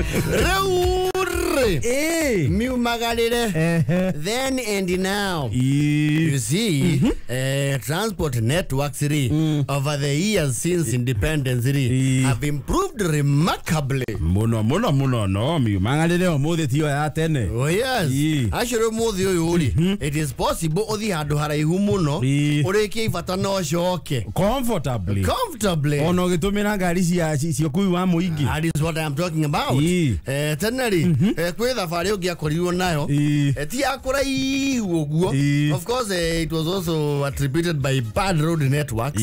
Rĩu rĩ miumagarĩre then and now. You see, transport networks rĩ, over the years since independence rĩ, have improved remarkably. Muno muno muno no miumagarĩre ũmũthĩ tiyo ya tene. Oh yes. Actually ũmũthĩ ũyũ rĩ, it is possible ũthiĩ handũ haraihu mũno ũrĩkie ibata na ũcoke. Comfortably. Comfortably. Ona ũgĩtũmĩra ngari cia ũkui wa mũingĩ. That is what I am talking about. Tene rĩ, kwĩ thabarĩ ũngĩakorirwo nayo ti ya kũraihu ũguo. Of course, it was also attributed by bad road networks.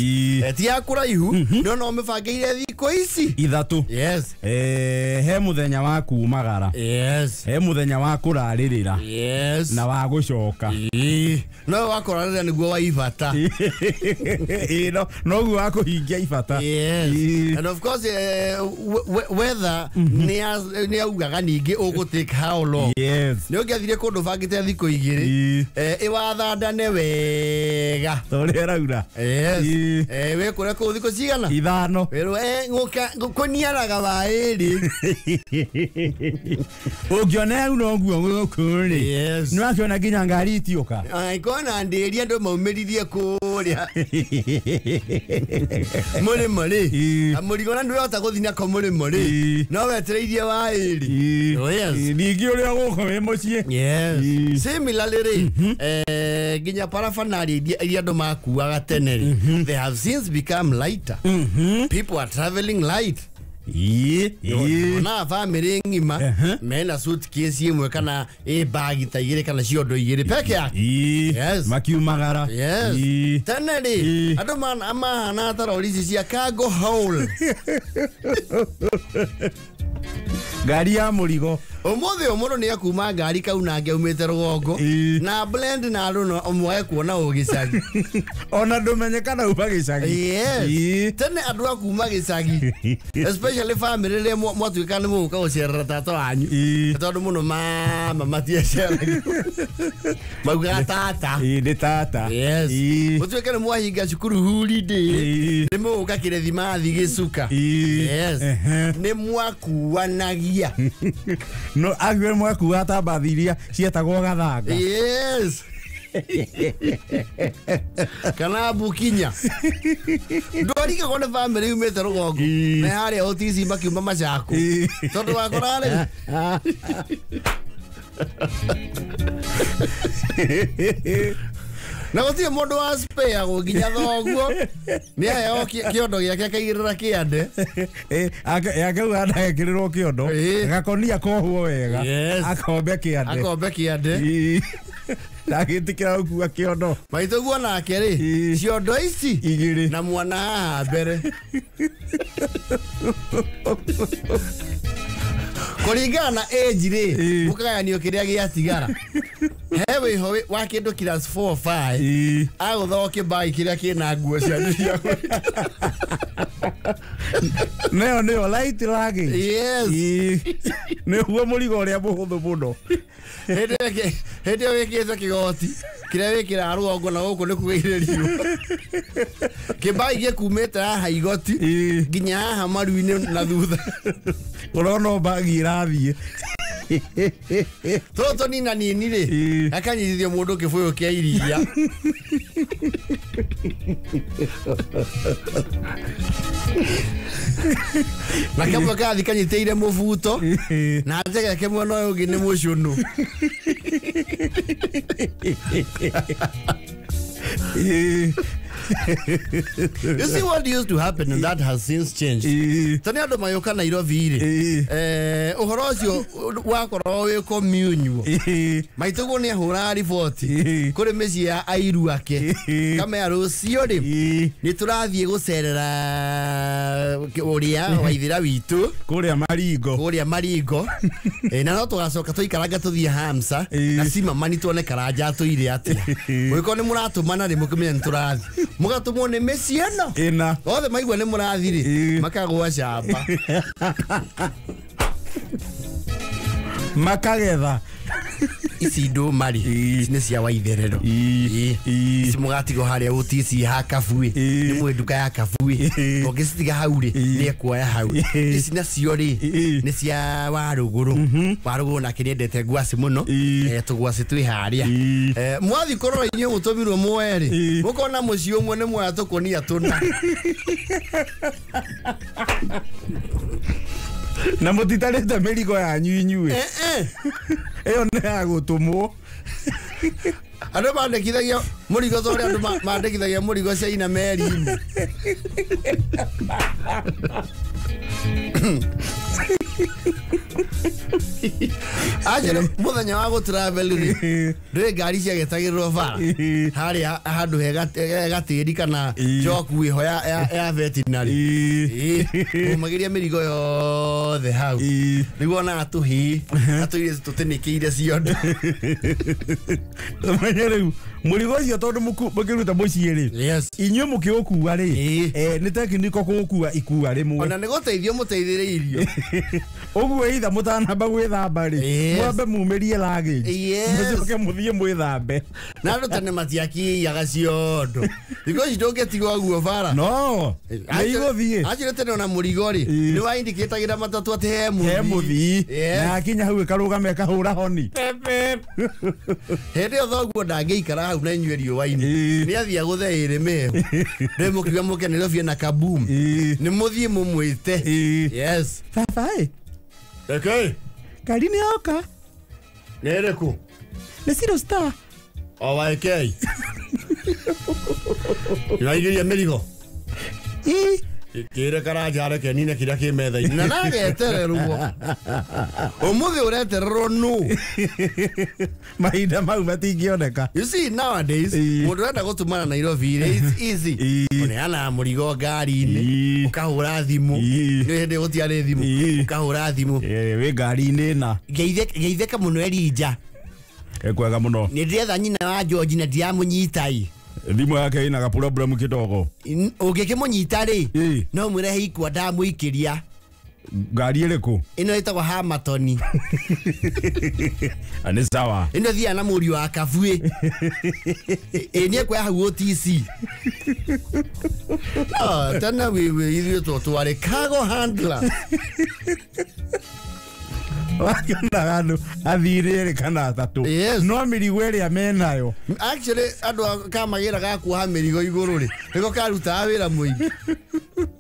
Ti ya kũraihu no no mĩbangĩire thikũ ici 3. Yes. He mũthenya wa kumagara. Yes. He mũthenya wa kũrarĩrĩra. Yes. Na wa gũcoka. No wa kũrarĩrĩra nĩguo wa ibata. No noguo wa kũhingia ibata. Yes. And of course, weather nĩ augaga ningĩ ũgũ take how long. Yes. Nĩ ũngĩathire kũndũ bangĩte thikũ 2 ĩwathandane wega. Ta ũrĩa ĩraura. Yes. Wĩ kũrĩa kũu thikũ cigana? 5. Wĩrwo kũniaraga wa 2. Ũngĩona yaura ũguo gũkũ rĩ. Yes. Nĩ wakĩona nginya ngari itiũka. Angĩkona ndĩria andũ maumĩririe kũrĩa. Mũrĩmo rĩ. Mũrigo na ndũrahota gũthiĩ nako mũrĩmo rĩ. No wetereirie wa 2. Oh yes. Ningĩ ũrĩa gũkũ wĩ mũciĩ. Yes. Similarly rĩ, nginya paraphernalia iria andũ makuaga tene rĩ, they have since become lighter. People are traveling light. Ona family ng'ima mena suitcase ĩmwe kana ĩ bagi ta 2 kana ciondo 2 peke yake. Yes. Makiumagara. Yes. Tene rĩ, andũ mahana ta rori ici cia cargo hold. Ngari ya mũrigo. Ũmũthĩ ũyũ mũndũ nĩ akuma ngari kauna aumĩte rũgongo na blend na andũ no ũmwe kuona gĩcagi. Ona ndũmenye kana uma gĩcagi. Yes. Tene andũ a kuma gĩcagi, especially family rĩrĩa mwatuĩka nĩ mũgũka gũcerera tata wanyu, tondũ mũno mama matiaceragio, maugaga tata. Nĩ tata. Yes. Mũtuĩke nĩ mwahinga cukuru holiday, nĩ mũgũka kĩrethimathi gĩcuka. Yes. Nĩ mwakuanagia. No agwe mwakuaga ta mbathi iria cietagwo gathanga. Yes. Kana bukinya. Ndwarigagwo nĩ family yumĩte rũgongo me harĩa OTC makiuma Machakos. Tondũ wakora rĩ, na gũtirĩ mũndũ wa spareagwo nginya thoguo nĩ aheo kĩondo gĩake akaigĩrĩra kĩande. Akauga ndagekĩrĩrwo kĩondo, gakonia kohwo wega, akombe kĩande. Akombe kĩande. Ndagĩtĩkĩra gũkua kĩondo. Maitũguo nake rĩ, ciondo ici 2 na mwana haha mbere. Kũringana na age rĩ, mũkagayanio kĩrĩa gĩatigara. He wĩho wa kĩndũ class 4 5 agũthoo kĩbagi kĩrĩa kĩna nguo cianyu cia gwĩkĩra. Nayo nĩyo light luggage. Yes. Nĩguo mũrigo ũrĩa mũhũthũ mũno. Hĩndĩ ĩyo wĩkĩrĩte kĩgoti kĩrĩa wĩkĩraga rũgongo na gũkũ nĩ kugĩrĩrio. Kĩbagi gĩkumĩte haha igoti nginya haha maru-inĩ na thutha. Ũrona bagi ĩrathiĩ. Tũtũ tũnina nini rĩ, akanyitithio mũndũ kĩbũyũ kĩa iria. Na kamwe karathiĩ kanyitĩire mũbuto na njegeke mwena ũyũ ũngĩ nĩ mũcũnũ. You see what used to happen, and that has since changed. Tene andũ magĩũka Nairobi rĩ, ũhoro ũcio wakorwo wĩ communal. Maitũguo nĩ ahũraga riboti kũrĩ mĩciĩ ya airu ake. Kamea rũciũ rĩ, nĩ tũrathiĩ gũcerera ũrĩa waithĩra witũ kũrĩa Maringo. Kũrĩa Maringo. Na no tũgacoka tũikaranga tũthiĩ Hamsa na Simamani tuone Karanja atũire atĩa. Mũgĩkorwo nĩ mũratũmana rĩ, mũkĩmenya nĩ tũrathiĩ. Mũgatũmwo nĩ mĩciĩ ĩno. Ĩna. Othe maigua nĩ mũrathiĩ rĩ, makagũa camba. Makagetha. Ici ndũma rĩ ici nĩ cia Waitherero. Ici mũgatigo harĩa OTC ha Kabui nĩ mwĩ nduka ya Kabui ũngĩcitiga hau rĩ nĩ ekuoya hau. Ici nacio rĩ nĩ cia Warũgũrũ. Warũgũrũ nake nĩendete ngwacĩ mũno, tũgwacĩ twĩ harĩa. Mwathi kũrora inyuĩ mũtũmirwo muoe rĩ mũkona mũciĩ ũmwe nĩ muoya tũkũnia tũna. Na mũtitarĩte mĩrigo yanyu inyuĩ. Ĩyo nĩ ya gũtũmwo. Andũ mandĩkithagia mũrigo ta ũrĩa andũ mandĩkithagia mũrigo China meri-inĩ. Actually mũthenya wa gũ travel rĩ ndũĩ ngari ciagetagĩrĩrwo bara harĩa handũ he gatĩri kana joku ĩho ya veterinary. Mumagĩria mĩrigo yothe hau nĩguo onaga tũhĩĩ na tũirĩtu tũtĩnĩkĩire ciondo. Ũmenye rĩu mũrigo ũcio tondũ mũkĩruta mũciĩ rĩ inyuĩ mũkĩũkua rĩ nĩ tekiniko kũũkua ikua rĩmwe. Ona nĩ gũteithio mũteithĩrĩirio. Ũguo either mũtanamba gwĩthamba rĩ mwambe mumĩrie luggage mũcoke mũthiĩ mwĩthambe. Na andũ tene matiakĩiyaga ciondo. Thikũ ici ndũngĩtigwo ũguo bara. No nĩ igũthiĩ. Actually tene ona mũrigo rĩ nĩ waindikĩtagĩra matatũ atĩ he mũthii na akinya hau ĩkarũgama ĩkahũra honi. Hĩndĩ ĩyo thoguo ndangĩikara hau na inyuĩ riũa-inĩ nĩ athiĩ agũthe ĩrĩ mĩhehu. Rĩu mũkiuga mũke Nairobi ena kaboom nĩ mũthiĩ mũmwĩte. Yes. Baba ĩ. Eke. Ngari nĩ yoka. Nĩ ĩrĩkũ? Nĩ Zero Star. O wa eke. Iraigĩria mĩrigo. Kĩre karanja reke nine kĩrĩa kĩ metha-inĩ. Na nagetererwo. Ũmũthĩ ũretererwo nũ? Mahinda mau matingĩoneka. You see nowadays mũndũ ũrenda gũtũmana Nairobi rĩ it's easy. Ũneanaga mũrigo ngari-inĩ ũkahũra thimũ. Nĩ hĩndĩ gũtiarĩ thimũ ũkahũra thimũ. Wĩ ngari-inĩ na. Geithĩka mũno Elijah. Kwega mũno. Nĩ ndĩretha nyina wa George na ndiramũnyita ĩ. Thimũ yake ĩna ga problem kidogo. Ũngĩkĩmũnyita rĩ no mwĩrehe ikwa ndamũikĩria. Ngari ĩrĩkũ? Ĩno ĩtagwo Hamatoni. Nĩ sawa. Ĩno thiaga na mũriũ wa Kabui. Ĩ nĩ ekuoya hau OTC. No, tene wĩwĩ ithuĩ twarĩ cargo handler. Wakĩonaga andũ athire erĩ kana atatũ. No mĩrigo ĩrĩa menayo. Actually andũ kamagĩra ga kuoha mĩrigo igũrũ rĩ nĩko karutaga wĩra mũingĩ.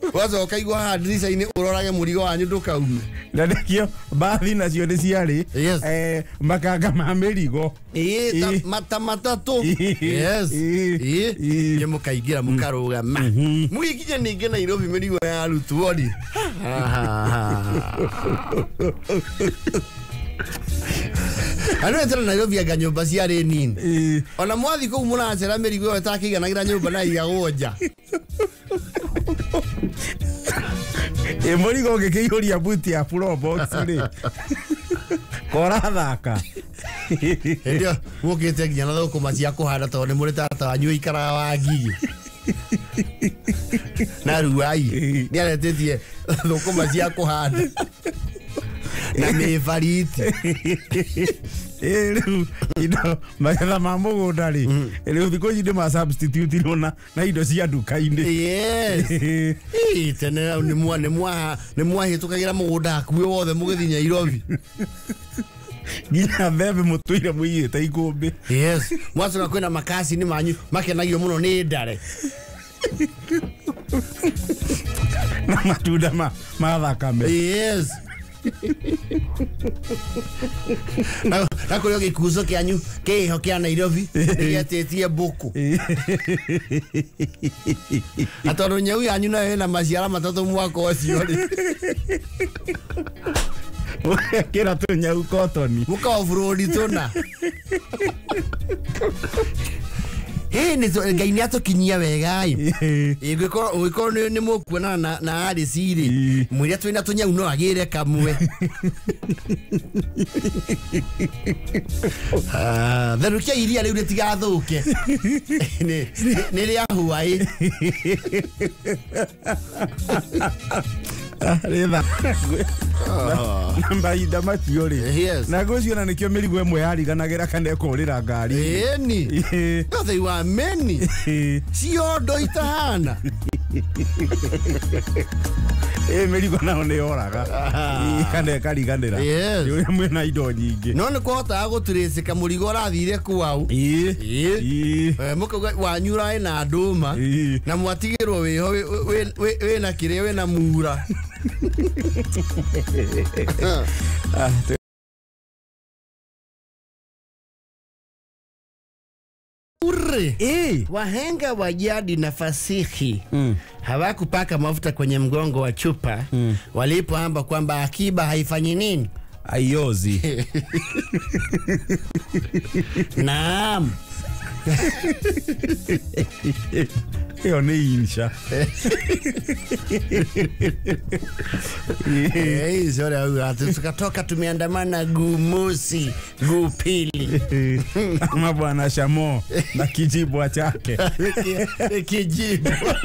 Ũgacoka ũkaigwo haha ndirica-inĩ ũrorage mũrigo wanyu ndũkaume. Na nĩkĩo mbathi nacio nĩ ciarĩ makanga ma mĩrigo. Mata matatũ. Yes. Nĩ mũkaingĩra mũkarũgama. Mũgĩkinya ningĩ Nairobi mĩrigo yarutwo rĩ. Andũ etera Nairobi anga nyũmba ciarĩ nini. Ona mwathi kũu mũracera mĩrigo ĩyo ĩtakĩiganagĩra nyũmba na ĩigagwo nja. Ĩ mũrigo ũngĩkĩihũria buti ya Probox rĩ korathaka. Hĩndĩ ĩyo mũkĩte nginya na thũkũma cia kũhanda tondũ nĩ mũrĩ tata wanyu ũikaraga wa Ngigĩ. Na Ruai nĩ aretĩtie thũkũma cia kũhanda na mĩbariti. Rĩu indo magetha ma mũgũnda rĩ rĩu thikũ ici nĩ ma substitute na indo cia nduka-inĩ. Yes. Tene nĩ mwahĩtũkagĩra mũgũnda hakuhĩ wothe mũgĩthiĩ Nairobi. Nginya mbembe mũtũire mũigĩte ikũmbĩ. Yes. Mwacoka kwĩna makacini manyu makenagio mũno nĩ ndare. Na matunda ma thakame. Yes. Na kũrĩ gĩkuco kĩanyu kĩho kĩa Nairobi nĩgĩetĩtie mbũkũ. Na tondũ nyau yanyu nayo ĩna maciara matatũ mwaka ũcio rĩ. Ũgekĩra tũnyau kotoni. Mũka off-road tũna. Hĩ Ngai nĩ atũkinyia wega ĩ. Ũngĩkorwo nĩ mũkuonana na Alice rĩ mwĩre twĩna tũnyau no agĩre kamwe. Therũkia iria rĩu rĩtigathũke. Nĩ rĩa hwaĩ. Ritha na mahinda macio rĩ na ngwĩciria nĩkĩo mĩrigo ĩmwe yariganagĩra kana ĩkũrĩra ngari. Ĩni no they were many ciondo itahana. Mĩrigo nayo nĩ yoraga kana ĩkariganĩra nĩ ũrĩa mwĩna indo nyingĩ. No nĩ kũhotaga gũtũrĩcĩka mũrigo ũrathire kwau. Mũkauga wanyu ũrarĩ na ndũma na mwatigĩrwo wĩho wĩna kĩrĩa wĩna mura. Wahenga wa jadi na fasihi hawakupaka mafuta kwenye mgongo wa chupa walipoamba kwamba akiba haifanyi nini? Haiozi. Naam. Hiyo ni insha. Sorry, tukatoka tumeandamana guu mosi, guu pili. Ama bwana Shamo na kijibwa chake. Kijibwa.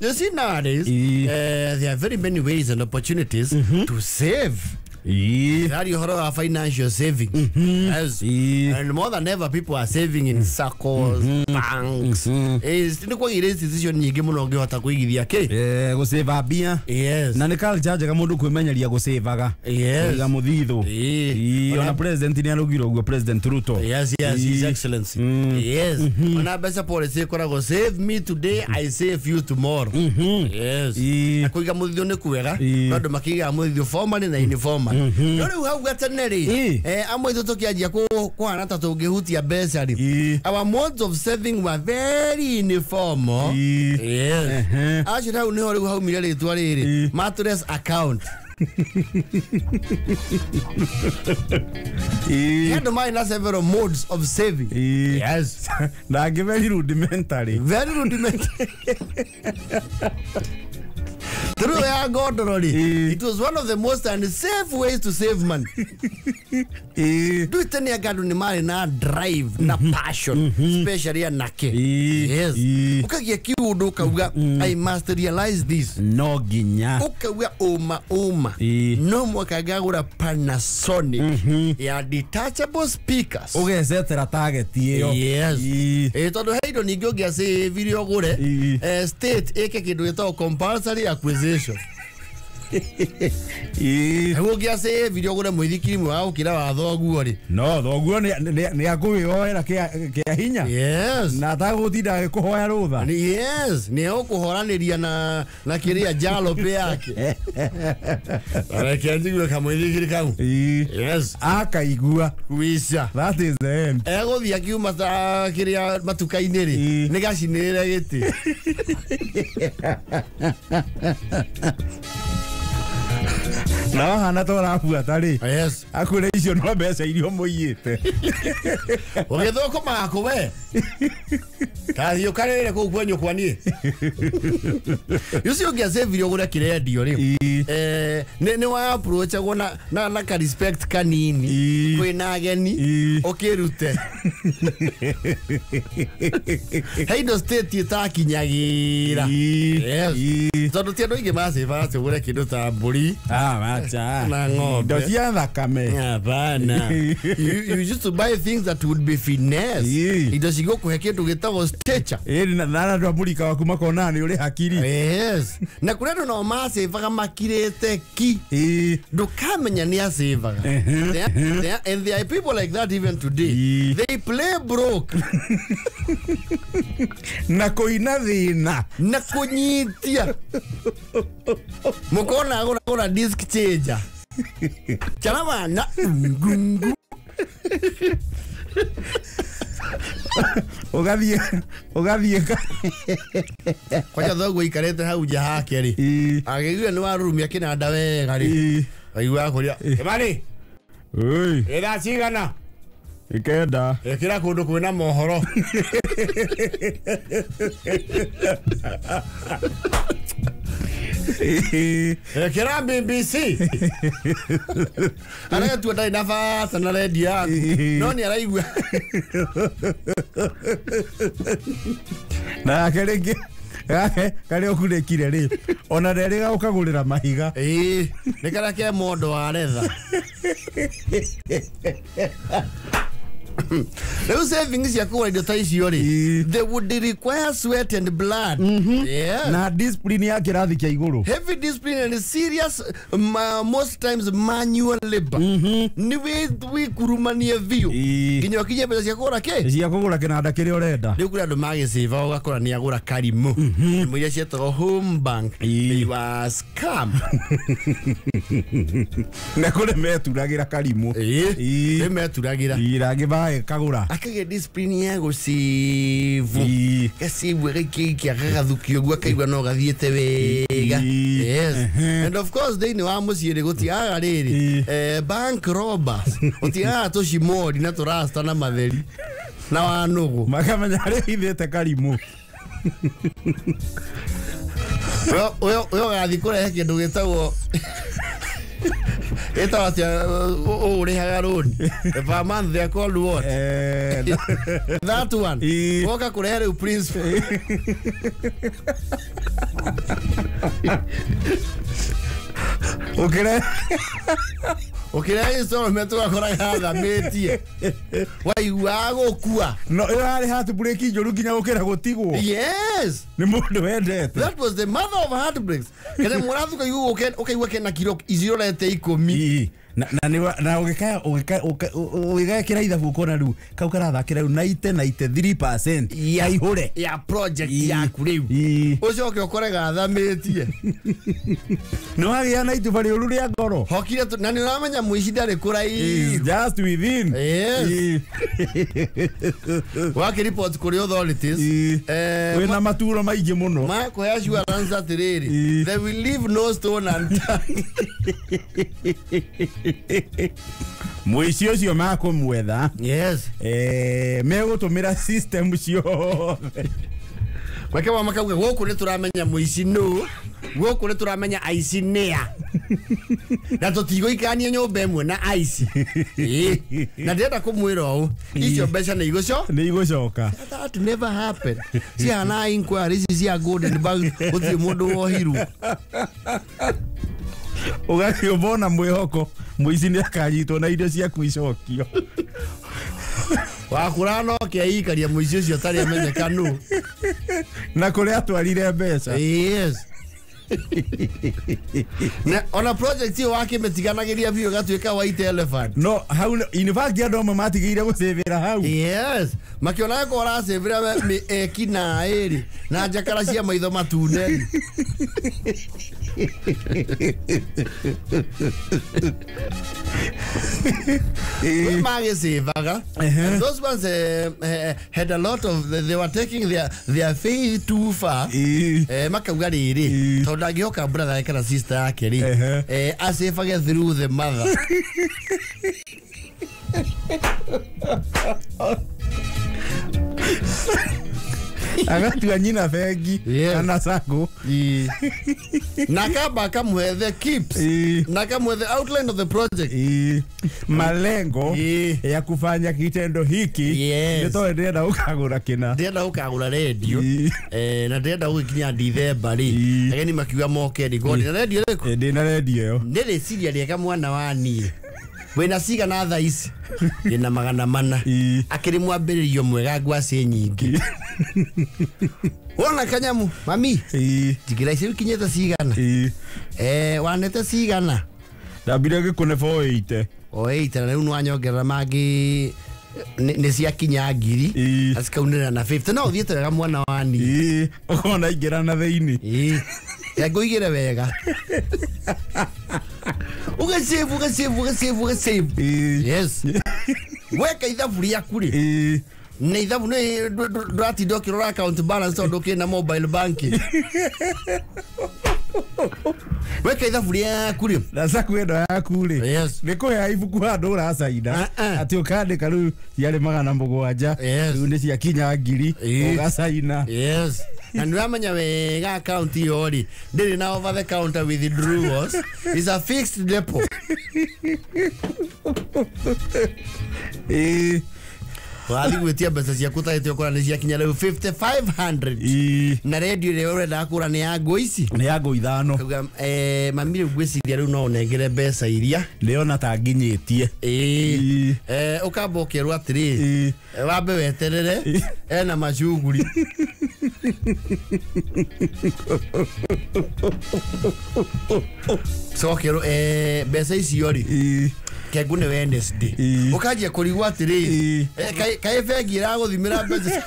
You see nowadays, there are very many ways and opportunities to save. That you have financial saving. Yes. And more than ever, people are saving in circles, banks. Is nyingĩ mũno ũngĩhota kũigithia kĩ? Gũsave mbia. Yes. Na nĩ culture njega mũndũ kwĩmenyeria gũsavaga. Yes. Kũiga mũthithũ. Ona president nĩ araugire ũguo, President Ruto. Yes, yes, His Excellency. Yes. Ona mbeca policy ĩkoragwo save me today, I save you tomorrow. Yes. Na kũiga mũthithũ nĩ kwega, no andũ makĩigaga mũthithũ formally na informally. No rĩu hau gatene rĩ, amwe itũ tũkĩanjia kũhana ta tũngĩhutia mbeca rĩ, our modes of saving were very informal. Yes. Acio hau nĩho rĩu haumire rĩtwa rĩrĩ, mattress account. Andũ marĩ na several modes of saving. Yes. Na angĩ very rudimentary. Very rudimentary. Through ya godoro rĩ, it was one of the most unsafe ways to save money. Nduite nĩ anga andũ nĩ marĩ na drive na passion, especially anake. Yes. Ũkagĩa kĩũndũ ũkauga I must realize this. No nginya. Ũkauga ũma ũma. No mwaka ngagũra Panasonic ya detachable speakers. Ũgecetera target ĩyo. Yes. Tondũ he indo ningĩ ũngĩacĩvire ũgũre, state ĩke kĩndũ gĩtagwo compulsory acquisition. Nĩguo ũngĩacĩvire ũgũre mũithikiri mwega gũkĩra wa thoguo rĩ. No thoguo nĩ akũwĩoera kĩa hinya. Yes. Na atagũtinda agĩkũhoya rũtha. Yes, nĩ egũkũhoranĩria na kĩrĩa jalopy yake. Reke njigue kamũithikiri kau. Yes. Akaigua. Kuica. That is the end. Egũthiĩ akiuma ta kĩrĩa matuka-inĩ rĩ, nĩ gacinĩrĩre gĩtĩ. Na wahana ta ũrabuata rĩ. Yes. Akwĩre icio no mbeca iria ũmũiyĩte. Ũgĩthũkũmaga kũ we? Tathiĩ ũkarĩrĩre kũu kwenyu kwa niĩ. You see ũngĩacĩvire ũgũre kĩrendio rĩ, nĩ wa approachagwo na ka respect kanini kwĩna ageni ũkĩrute. He indo state ĩtakinyagĩra. Yes. Tondũ ti andũ aingĩ macĩvaga atĩ ũgũre kĩndũ ta mbũri. Wacha. Na ng'ombe. Indo cia thakame. Hapana. You used to buy things that would be finesse. Indo cigũkũhe kĩndũ gĩtagwo stature. Na andũ a mũrika waku makona nĩ ũrĩ hakiri. Yes. Na kũrĩ andũ nao macĩvaga makirĩte ki. Ndũkamenya nĩ acĩvaga. And there are people like that even today. They play broke. Na kũina thĩna. Na kũnyitia. Mũkona agũra disc changer. Charavana ngungu. Ũgathiĩ kwanja thoguo aikarĩte hau nja hake rĩ, akĩigua nĩ warurumia kĩnanda wega rĩ, aigua akũria Kĩmani, ĩ thaa cigana? Ikenda. Ĩkĩra kũndũ kwĩna mohoro. Kĩra BBC aretua ndarĩ na bata na redio yaku no nĩ araigua na yake rĩngĩ yake karĩa ũkunĩkire rĩ ona nderĩga ũkagũrĩra mahiga ĩĩ nĩ karĩa ke mondo wa retha rĩu savings cia kũgũra indo ta icio rĩ they would require sweat and blood. Yeah. Na discipline ya kĩrathi kĩa igũrũ, heavy discipline and serious most times manual labor. Nĩ wĩkurumanie biũ nginya ũkinye mbeca cia kũgũra kĩ cia kũgũra kĩnanda kĩrĩa ũrenda. Rĩu kũrĩ andũ magĩcĩva ũgakora nĩ agũra karimũ imwe iria cietagwo home bank they were scam na kũrĩ meturagĩra karimũ ĩĩ meturagĩra ĩĩ bae kagura akagĩa discipline ya gũcivu gacivu agaikia gagathukio ũguo akaigua no gathiĩte wega. Yes. And of course thĩinĩ wa mũciĩ rĩ gũtiagaga rĩrĩ bank robbers gũtiagaga tũcimori na tũrasta na matheri na wanũgũ makamenya harĩa hithĩte karimũ. Ũyũ ũgathiĩ kũrehe kĩndũ gĩtagwo ĩtagwo atĩa ũrĩhaga rũni per month they are called what? That one woka kũrehe rĩu principal ũkĩrehe installment ũgakora yathamĩtie waiguaga gũkua no ĩyo yarĩ heartbreak njũru nginya gũkĩra gũtigwo. Yes, nĩ mũndũ wendete. That was the mother of heartbreaks. Kene mũrathu kaigua ũkaigua kena kiro icirorete 10 na na ũgĩgekĩra ithabu ũkona rĩu kau karathakĩra rĩu 93% ya ihũre ya project yaku rĩu ũcoke ũkore gathamĩtie nĩ wagĩa na ituba rĩũru rĩa ngoro hokire na nĩ ũramenya mũici ndarĩ kũraihu just within. Yes. Wakĩripoti kũrĩ authorities wĩna maturo maingĩ mũno makũhe assurance atĩrĩrĩ they will leave no stone unturned. Mũici ũcio makũmwetha. Yes. Megũtũmĩra system ciothe Gwake wa makauga gũkũ nĩ tũramenya mũici nũ, gũkũ nĩ tũramenya aici nĩa na tũtigũikarania nyũmba ĩmwe na aici. Na ndĩrenda kũmwĩra ũũ icio mbeca nĩ igũcoka That never happened. Ciana inquiry ici cia golden bag gũtirĩ mũndũ wohirwo. Ũgakĩũmbwo na mwĩhoko mũici nĩ akanyitwo na indo ciaku icokio. Wakũra no kĩaikaria mũici ũcio atarĩ amenyeka nũ na kũrĩa atwarire mbeca. Yes. Na ona project ĩyo wakĩmĩtiganagĩria biũ ĩgatuĩka white elephant. No hau in fact andũ amwe matigĩire gũcĩvĩra hau. Yes. Makĩona ko ũracĩvĩra ekinaĩ rĩ na njakara cia maitho matune. Magĩcĩvaga. And those ones had a lot of they were taking their faith too far. Makauga rĩrĩ tondũ angĩhoka brother kana sister yake rĩ acĩvage through the mother. Agatua nyina bengi kana sacco na kaba kamwe the keeps na kamwe the outline of the project malengo ya kufanya kitendo hiki. Yes. Nĩ tondũ ndĩrenda gũkagũra kĩna ndĩrenda gũkagũra radio na ndĩrenda gũgĩkinya Dithemba rĩ ageni makiuga moke rĩ na radio ĩrĩkũ ndĩna radio ĩyo nĩ rĩciria rĩega mwana wa niĩ wĩna cigana thaa ici ndĩna 400 akĩrĩ mwambĩrĩrio mwega ngwacĩ nyingĩ wona kanyamu mami njigĩra ici ũkinyĩte cigana wanete cigana ndambire gĩkũne 480 o80 na rĩu nĩwanyongerera mangĩ nĩ ciakinya 1000 na cikaunĩra na 50 no ũthiĩte wega mwana wa niĩ ũkona ingĩra na thĩinĩ ngũigĩre wega ũgacĩvu. Yes. Weka ithabu rĩaku rĩ na ithabu nĩ ndũratinda ũkĩrora account balance tondũ ũkĩrĩ na mobile banking. Weka ithabu rĩaku rĩ na sacco ĩno yaku rĩ Yes. nĩ kũhea ibuku handũ ũracaina atĩ ũkandĩka rĩu ciarĩ 700 rĩu nĩ ciakinya 1000 ũgacaina. Yes. Na nĩ ũramenya wega account ĩyo rĩ ndĩrĩ na over the counter withdrawals, is a fixed depo. Wathi gwĩtia mbeca ciaku ũtahĩte ũkora nĩ ciakinya rĩu 5500 na redio ĩrĩa ũrenda kũgũra nĩ ya ngũ ici, nĩ ya ngũ ithano. Kauga mami rĩu ngwĩciria rĩu no ũnengere mbeca iria ndĩrona ta nginyĩtie. Ũkamba ũkerwo atĩrĩrĩ, wambe weterere ena macunguri. Cokerwo mbeca icio rĩ kengu nĩ Wednesday, ũkanjia kũrigwo atĩrĩrĩ, kaĩ bengi ĩragũthimĩra mbeca.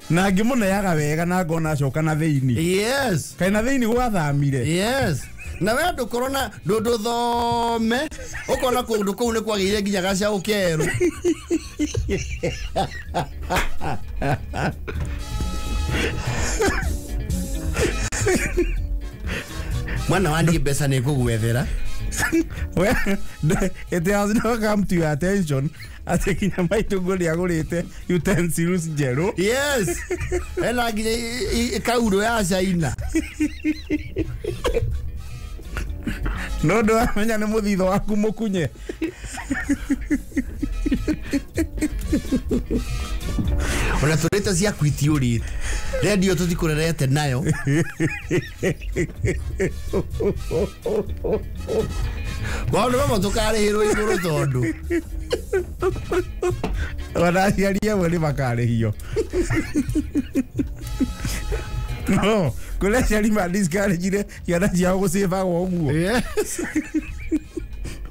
Na ngĩmũneaga wega na ngona acoka na thĩinĩ. Yes. Kaĩ na thĩinĩ gwathamire. Yes. Na we ndũkorwo na ndũthome ũkona kũndũ kũu nĩ kwagĩire nginya gacaũ kerũ. Mwana wa ndiĩ mbeca nĩ ngũgwethera. It has not come to your attention atĩ kinya maitũguo nĩagũrĩte utensils njerũ. Yes. Ena nginya kaurũ ya China. No ndũramenya nĩ mũthitho waku mũkunye. Ona tũrĩte ciaku itiũrĩte, redio tũtikũrerete nayo. Maũndũ mamwe tũkarĩhĩrwo igũrũ tondũ ona aciari amwe nĩ makarĩhio. No kũrĩ aciari ma discourage ciana ciao gũcĩbagwo ũguo. Yes.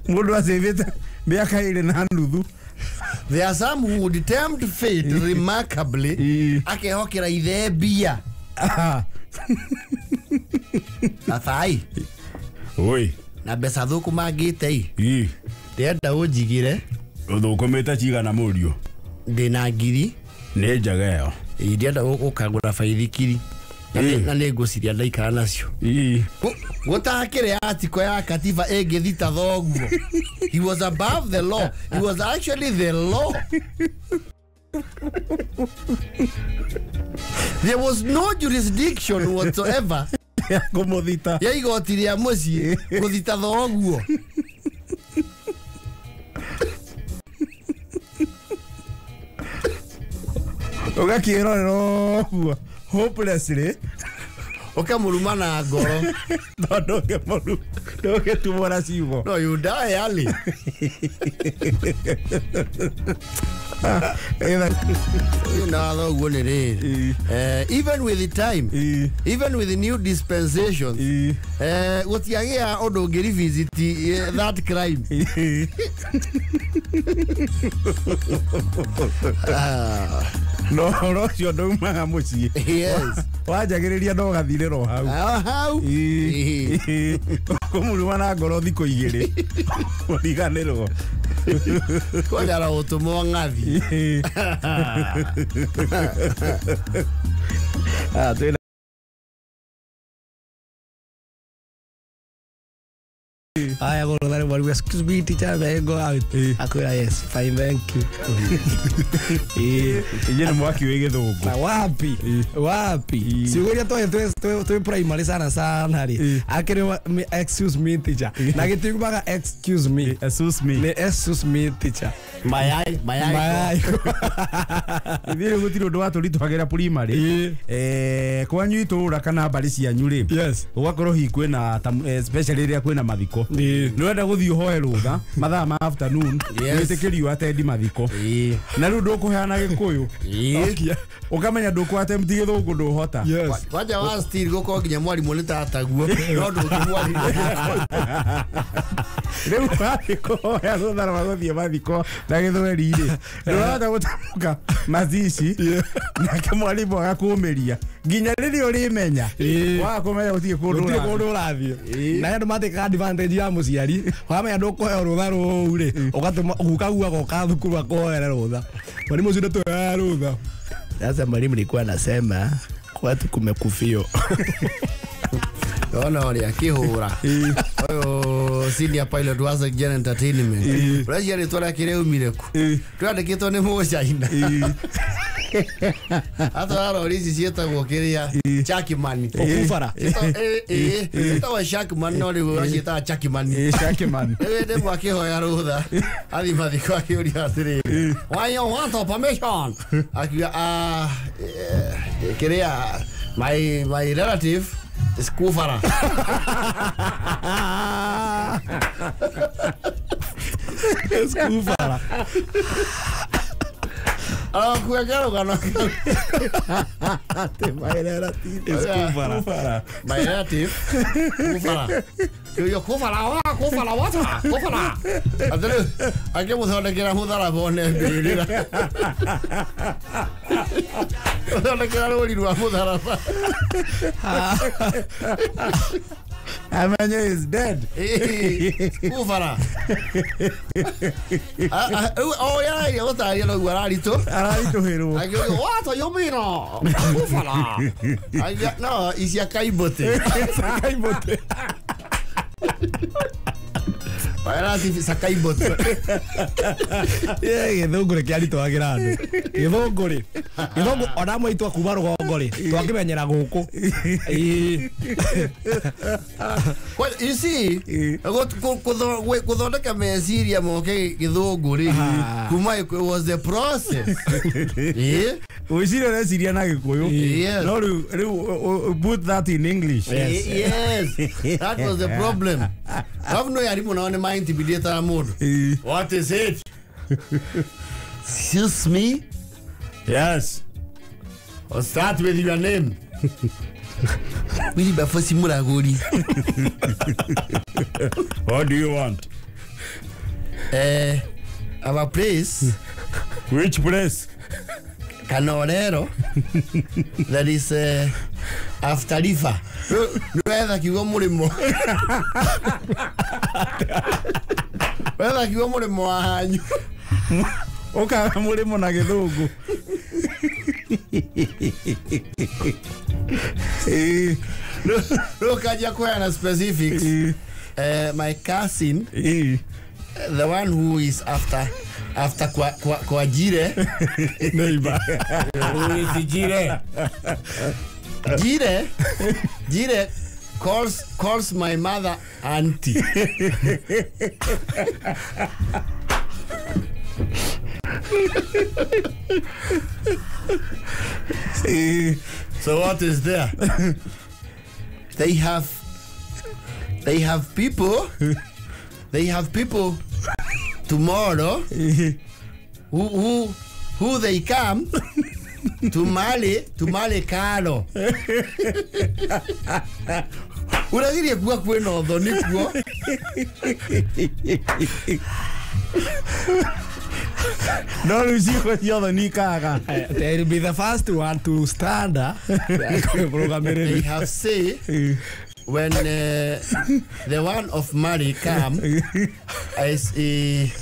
Mũndũ acĩbĩte mĩaka ĩrĩ na nuthu. There are some who would tempt fate remarkably akehokera ithe mbia. Athai. Oi. Na mbeca thũkũmangĩte i. Ndĩrenda ũnjigĩre. Ũthũkũmĩte cigana mũriũ? Ndĩna ngiri. Nĩ njega ĩyo. Ndĩrenda gũkagũra baithikiri. Na nĩ ngũciria ndaikara nacio. Gũtakĩrĩ article ya katiba ĩngĩthita thoguo. He was above the law. He was actually the law. There was no jurisdiction whatsoever ya kũmũthita, ya igoti rĩa mũciĩ gũthita thoguo. Ũgakĩrorera ũguo hopelessly, ũkamũruma na ngoro tondũ ndũngĩtumũra ciugo. No, you die early. Na thoguo nĩ rĩrĩ, even with the time, even with the new dispensations, gũtiagĩa ũndũ ũngĩ revisit that crime. No ũhoro ũcio ndaumaga mũciĩ. Yes. Wanjagĩrĩria no ũgathirĩra o hau. Hau. Kũmũruma na ngoro thikũ igĩrĩ ũriganĩrwo. Kwajara ũtũmwo ng'athi. Aya gũrũtha rĩmwe, excuse me teacher, may I go out? Akwĩra yes, fine, thank you. Inyuĩ nĩ mwaki wĩ gĩthũngũ. Na wapi? Wapi? Ciugo iria twĩ primary sana sana rĩ, akĩrĩ excuse me teacher. Na gĩtiugaga excuse me. Excuse me. Nĩ excuse me teacher. Mayai, mayai. Ithuĩ gũtirĩ ũndũ watũritũhagĩra primary. Kwanyu itũũra kana mbarĩ cianyu rĩ, Yes. ũgakorwo hihi kwĩna especially rĩrĩa kwĩna mathiko. Nĩ wenda gũthiĩ ũhoe rũtha mathaa ma afternoon, wĩtĩkĩrio atendi mathiko. Na rĩu ndũkũheana gĩkũyũ, ũkamenya ndũkũ-attempt gĩthũngũ ndũhota. Yes. Kwanja wa still gũkorwo nginya mwarimũ nĩ tataguo, no ndũngĩmwarĩria. Rĩu wathiĩ kũhoya rũtha rwa gũthiĩ mathiko na gĩthweri rĩ, ndũrahota gũtamũka mazishi, nake mwarimũ agakũmĩria nginya rĩrĩa ũrĩmenya. Waga kũmenya gũtirĩ kũndũ Gũtirĩ kũndũ ũrathiĩ. Na andũ matĩkaga advantage ya mũciari, wamenya ndũkũheo rũtha rũu rĩ, ũgatũma gukaguo agoka thukuru akũhoere rũtha. Mwarimũ ũcio ndatũheaga rũtha. Sasa mwalimu alikuwa anasema kwetu kumekufio. Ona ũrĩa akĩhũra. Ũyũ Wetagwo senior pilot wa Gen Entertainment. Ũreciria rĩtwa rĩake rĩaumire kũ? Twandĩkĩtwo nĩ Mũcaina. Atwara rori ici ciĩtagwo kĩrĩa Chakimani. Ũkubara. Ciĩtagwo Shakman no rĩu ũraciĩtaga Chakimani. Shakiman. Rĩu hĩndĩ ĩmwe akĩhoya rũtha athiĩ mathiko akĩũria atĩrĩrĩ, why you want a permission? Akiuga kĩrĩa my relative is Kufara. Is Kufara. Arakuga rũgano. My relative is Kufara. My relative Kufara. Yo Kufara wa Kufara what? Kufara. Atĩrĩ akĩmũthondekera mũtharaba one mbĩrĩra. Mũthondekera rũri rwa mũtharaba. Amenye is dead. Kufara. O ya gũtarĩria noguo araritũ. Araritũhĩrwo. Akiuga what you mean? Kufara. No, icia Kaibote. Kaibote. Relative Sakaibote. Gĩthũngũ rĩ kĩaritũhagĩra andũ. Gĩthũngũ rĩ. Gĩthũngũ ona amwe aitũ a kuma rũgongo rĩ, twakĩmenyera gũkũ. Well, you see, gũthondeka meciria moke gĩthũngũ rĩ, kuma it was the process. Ũciria ũreciria na Gĩkũyũ. No rĩu put that in English. Yes. That was the problem. Alafu no arimũ nao nĩ ma-intimidate mũndũ. What is it? Excuse me? Yes. I'll start with your name. Wilberforce Muraguri. What do you want? Our place. Which place? Kanorero. That is after river. Wetha kiugo mũrĩmo. Wetha kiugo mũrĩmo wa hanyu. Ũkaga mũrĩmo na Gĩthũngũ. Rĩu ũkanjia kũheana specifics. My cousin, the one who is after kwa Jire. Neighbor. Who is Jire? Jire calls my mother auntie. So what is there? They have people. They have people tomorrow who they come to marry Karo. Uragirie kuga kwina ũthoni kuo. No rĩu ciugo cia ũthoni ikaga. They'll be the first one to stand up. They have say when the one of Mary come as a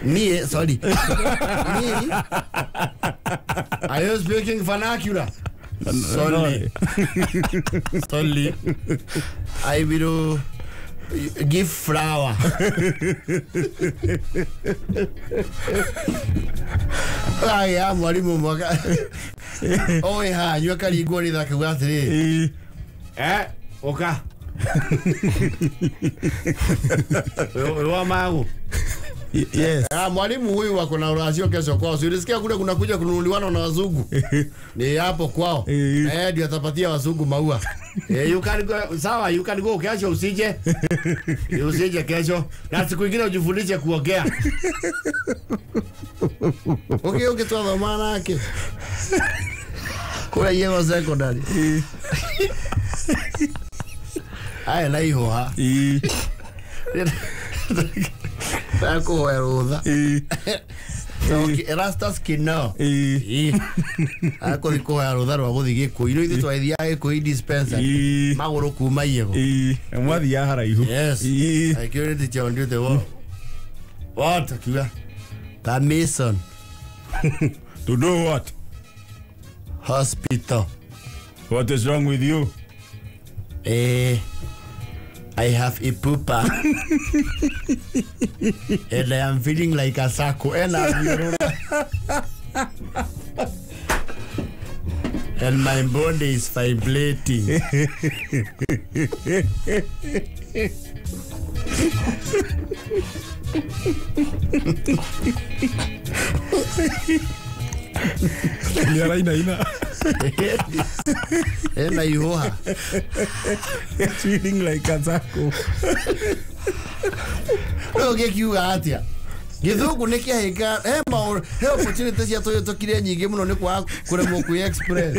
me, sorry. Me, are you speaking vernacular? Sorry. Sorry. I will give flower. Aya, mwalimu mwaka. Oe ha, nyua karingwo nĩ thaka atĩrĩrĩ. Oka. Wa magu. Yes. Mwalimu huyu wako na urasio kesho kwao. Si ulisikia kule kuna kuja kununuliwana na wazungu. Ni hapo kwao. Ndio atapatia wazungu maua. You can go, sawa, you can go kesho usije. Usije kesho. Na siku nyingine ujifundishe kuongea. Okay, okay tu maana yake. Kula yego secondary. Aya na ihoha. Ndakũhoya rũtha. Erastus Kinoo. Akũthi kũhoya rũtha rwa gũthiĩ Gĩkũyũ. Ithuĩ twathiaga Gĩkũyũ dispensary. Magũrũ kuma Iego. Mwathiaga haraihu. Yes. Akĩũria teacher on duty what? Akiuga permission. To do what? Hospital. What is wrong with you? I have ipupa and I am feeling like a sako ena thiũrũra and my body is vibrating. Nĩ arainaina. Ena ihoha. Feeling like a circle. Rĩu gĩkiuga atĩa? Gĩthũngũ nĩ kĩahĩka he maũndũ, he opportunity ciatũhĩtũkire nyingĩ mũno nĩ kwaga kũremwo kwĩ express.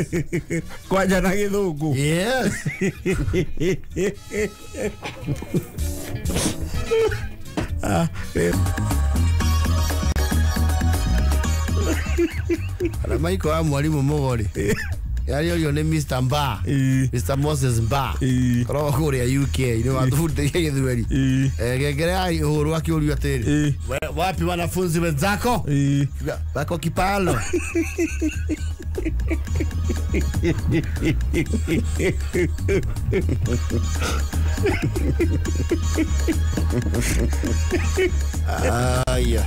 Kwanja na gĩthũngũ. Yes. Ana maiko wa mwalimu Mũgori yarĩorio nĩ Mr. Mba, Mr. Moses Mba, koragwo kũrĩa UK, nĩ watũbundithagia gĩthweri. Ngengere ya ihũrwo akĩũrio atĩrĩ, wapi wanafunzi wenzako? Wako Kipalo. Aya.